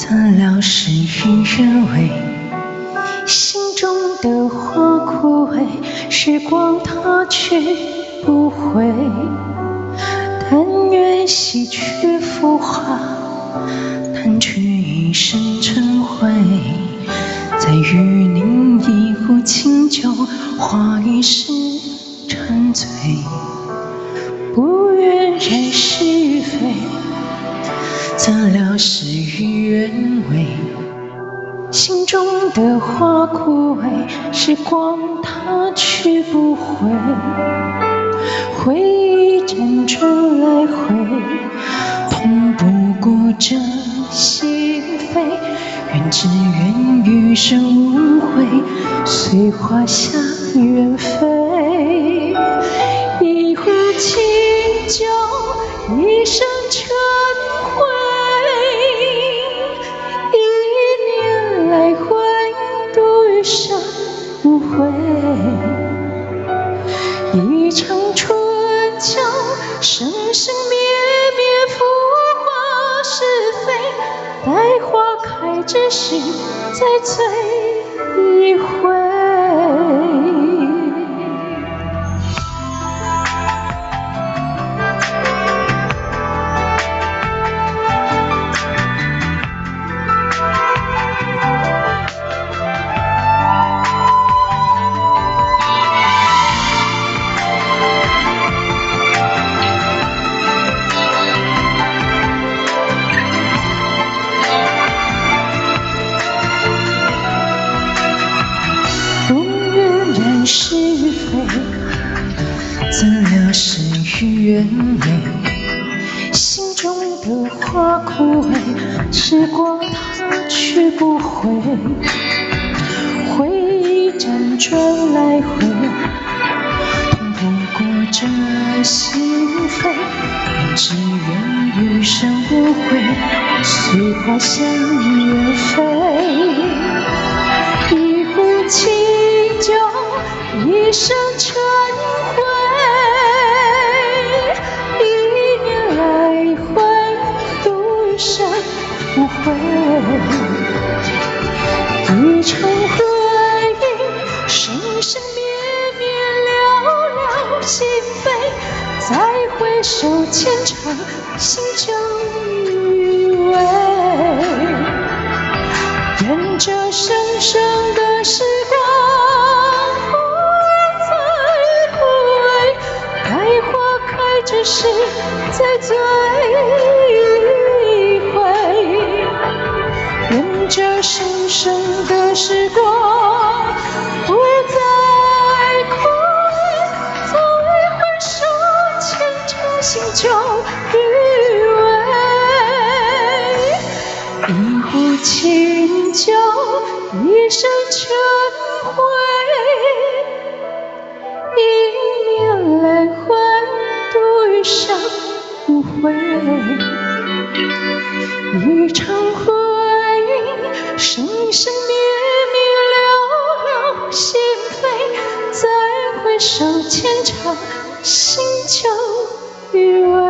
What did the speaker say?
怎料事与愿违，心中的花枯萎，时光它去不回。但愿洗去浮华，掸去一身尘灰，再与您一壶清酒，话一世沉醉。不愿染是非，怎料事与愿违。心中的花枯萎，时光它去不回。回忆辗转来回，痛不过这心扉。愿只愿余生无悔，随花香远飞。一壶清酒，一生尘灰。一念来回，度余生无悔。一场春秋，生生灭灭，浮华是非。待花开之时，再醉一回。是非，怎料事与愿违。心中的花枯萎，时光它去不回。回忆辗转来回，痛不过这心扉。愿只愿余生无悔，随花香远飞。一壶清酒，一生尘灰。一念来回，度余生无悔。一场回忆，生生灭灭，了了心扉。再回首，浅尝心酒余味。愿这生生的时光不再枯萎，待花开之时，再醉一回。愿这生生的时光不再枯萎，再回首，浅尝心酒余味。一壶清酒，一生尘灰。一念来回，度余生无悔。一场回忆，生生灭灭，了了心扉。再回首，浅尝心酒余味。